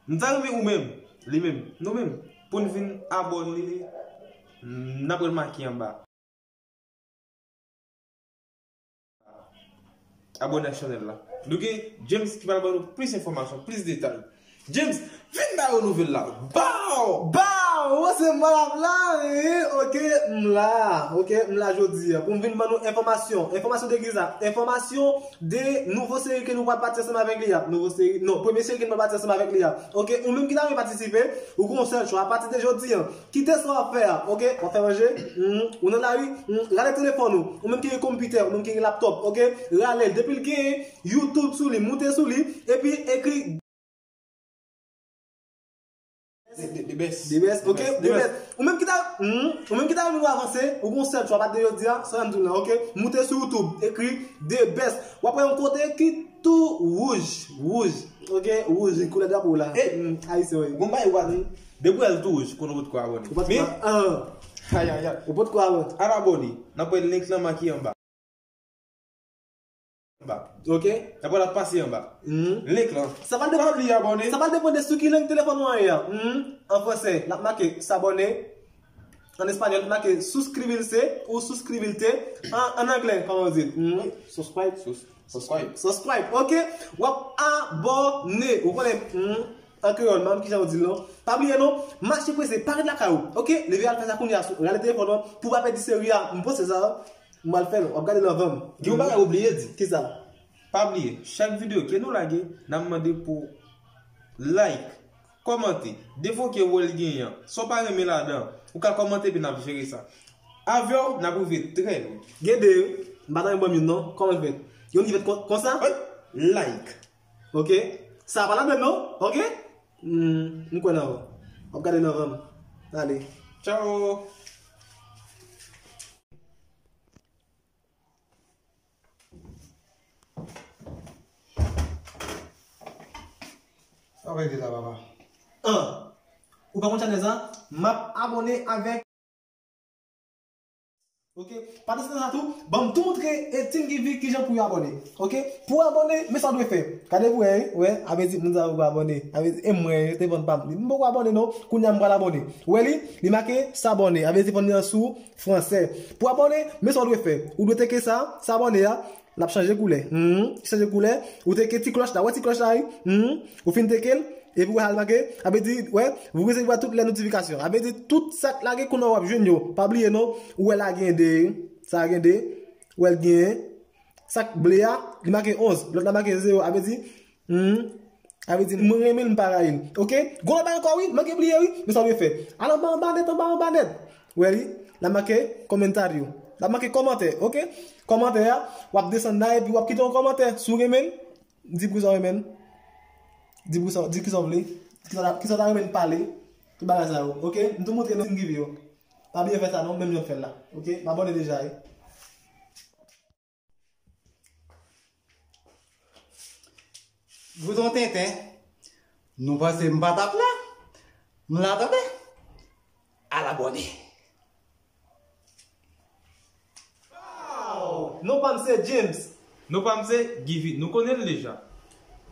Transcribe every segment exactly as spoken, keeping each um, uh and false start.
M ta renmen ou menm, li menm, nou menm, pou n vin abòne, n ap remake anba. Abòne ak chanèl la. Nou gen James ki pral ban nou plis enfòmasyon, plis detay. James, vin ba yo nouvèl la. Bow! Bow! Ou se m ap la, wi. Ok, m la. Ok, m la jodi a. Pou m vin ban nou enfòmasyon. Enfòmasyon de kisa? Enfòmasyon de nouvo seri ke nou pral pati ansanm avèk li a. Nouvo seri, non, premye seri ke nou pral pati ansanm avèk li a. Ok, ou menm ki ta renmen patisipe, ou gen yon sèl chwa. Apati de jodi a, kite sa w ap fè a, ok? W ap fè manje, mhm, ou nan lari, mhm, rale telefòn ou, ou menm ki gen konpitè, ou menm ki gen laptòp, ok? Rale l, depi l gen YouTube sou li, moute sou li, epi ekri The, the, the best. The best, ok? The best. Ou menm ki ta, mhm, ou menm ki ta renmen nou avanse, ou gen yon sèl chwa, apati de jodi a, sa m di w la, ok? Moute sou YouTube, ekri The Best. W ap wè yon kote ki tou wouj, wouj, ok? Wouj, koulè drapo la. Hey! Mm, Ayisyen, wi. Gon bagay ou pa di, depi w wè l tou wouj, konnen ou potko abòne. Ou potko, ah. Ay, ay, ay. Ou potko abòne. Al abòne. N ap wè link lan make anba. Anba. Ok. N ap wè l ap pase anba. Mhm. Link lan. Sa pral depann, pa bliye abòne. Sa pral depann de sou ki lang telefòn ou an ye a. Mhm. An fransè, l ap make s'abonner. An espanyòl, l ap make suscribirse ou suscribirte. An, an anglè, kòman yo di l? Mhm. Subscribe. Sus-, subscribe. Subscribe, ok. W ap abòne. Ou konnen, mhm, an kreyòl, m pa konn kijan yo di l non. Pa bliye non, mache prese, pa ret lakay ou. Ok, leve al fè sa kounye a, sou, rale telefòn ou an, pou w pa pèdi seri a. M poste sa, m pral fè l, w ap gade nan van m. Gen yon bagay ou bliye di. Kisa? Pa bliye, chak videyo ke nou lage, n ap mande pou like, kòmante. Defo ke w wè l genyen an, sa w pa renmen ladan, ou ka kòmante epi n ap jere sa. Avè w, n ap rive trè lwen. Gen de, m pa ta renmen ban m youn non, kòman l fèt? Youn ki fèt kon-, konsa? Wi, like. Ok. Sa pa ladan non, ok? Hmm, m kwè nan ou. W ap gade nan van m. Ale. Tchao. Sa w rete la, papa? An. Ou pa konn chanèl sa? M ap abòne avèk. Ok. Pandan se tan sa tou, ban m tou montre e Team Givi kijan pou yo abòne. Ok. Pou abòne, men sa w dwe fè. Gade pou wè, wi. Wè, a vle di moun sa yo poko abòne. A vle di, e mwen, telefòn pa m. M poko abòne non. Kounye a m pral abòne. Ou wè li? Li make s'abonner. A vle di telefòn li an sou fransè. Pou abòne, men sa w dwe fè. Ou dwe teke sa, s'abonner a. L ap chanje koulè. Mhm. Chanje koulè. Ou teke ti klòch la. Wè ti klòch la, wi. Mhm. Ou fin teke l. Epi w al make. A vle di, wè, vous recevrez toutes les notifications. A vle di tout sa k lage kounye a w ap jwenn yo. Pa bliye non. Ou wè la gen de. Sa gen de. Ou wè l gen. Sa k ble a, li make onz. Lòt la make zewo. A vle di, Hmm. A vle di, mwen renmen l, m pa rayi l. Ok? Gon lòt bagay ankò, wi, m manke bliye, wi. Men sa w dwe fè. Al anba, anba nèt, anba, anba nèt. Wè li, l ap make kòmantè. L ap make kòmantè, ok? Kòmantè a, w ap desann la, epi w ap kite yon kòmantè. Si w renmen l, di pou ki sa w renmen l. Di pou ki sa, di ki sa w vle. Ki sa, ki sa w ta renmen l pale. Tout bagay sa yo, ok? M tou montre nan Team Givi yo. Pa bliye fè sa non, menm jan m fè l la. Ok? M abòne deja, wi. Gouton tenten, nou panse m pa t ap la? M la tande. Al abòne. Wow! Non pa m se James. Non pa m se Givi. Nou konnen l deja.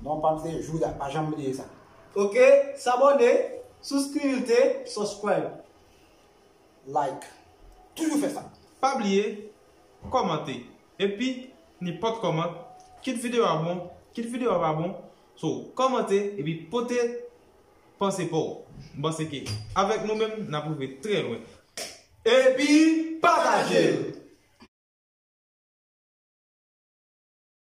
Non pa m se Jouda. Pa janm bliye sa. Ok, s'abonner, souscrire, subscribe. Like. Toujou fè sa. Pa bliye, kòmante. Epi, nenpòt kòman, kit videyo a bon, kit videyo a pa bon, so, kòmante, epi pote panse pa w. M panse ke, avèk nou menm, n ap rive trè lwen. Epi, pataje l!